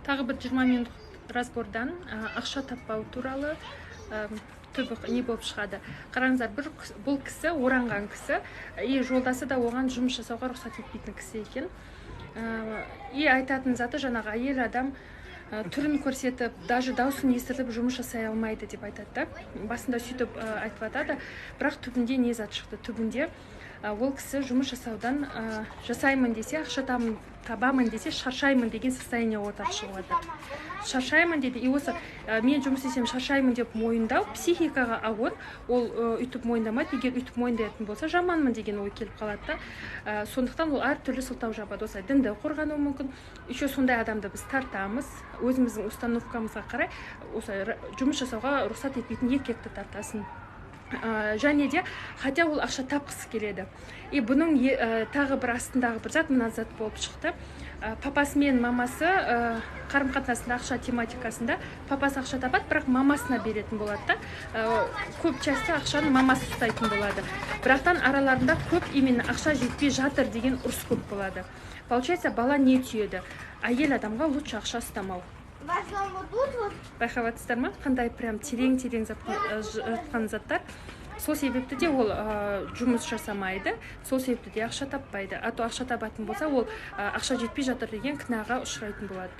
Тағы бір 20 минут разбордан ақша таппау туралы түбі не болып шығады, қараңыздар. Бір бұл кісі оранған кісі, и жолдасы да оған жұмыс жасауға рұқсат етпейтін кісі екен. И айтатын заты, жаңағы әйел адам түрін көрсетіп, даже дауысын естіртіп жұмыс жасай алмайды деп айтады да. Басында сөйтіп айтып жатады, бірақ түбінде не зат шықты? Түбінде ол кісі жұмыс жасаудан, жасаймын десе, ақша табамын десе, шаршаймын деген состояние ортаға шығып жатыр. Шаршаймын дейді. И осы мен жұмыс істесем, шаршаймын деп мойындау психикаға ауыр. Ол өйтіп мойындамайды. Егер өйтіп мойындайтын болса, жаманмын деген ой келіп қалады да. Сондықтан ол әртүрлі сылтау жабады, осылай дінді қорғануы мүмкін. Еще сондай адамды біз тартамыз өзіміздің установкамызға қарай. Осылай жұмыс жасауға рұқсат етпейтін еркекті тартасың. Және де, хотя ол ақша тапқысы келеді. И бұның тағы бір астындағы бір зат мына зат болып шықты. Папасы мен мамасы қарым қатынасында, ақша тематикасында папасы ақша табады, бірақ мамасына беретін болады да. Көп части ақшаны мамасы ұстайтын болады, бірақтан араларында көп именно ақша жетпей жатыр деген ұрыс көп болады. Получается, бала не түйеді? Әйел адамға лучше ақша ұстамау. Возьмем вот тут вот. Байқап жатсыздар ма, қандай прям терең терең жатқан заттар? Сол себепті де ол жұмыс жасамайды, сол себепті де ақша таппайды. А то ақша табатын болса, ол ақша жетпей жатыр деген кінәға ұшырайтын болады.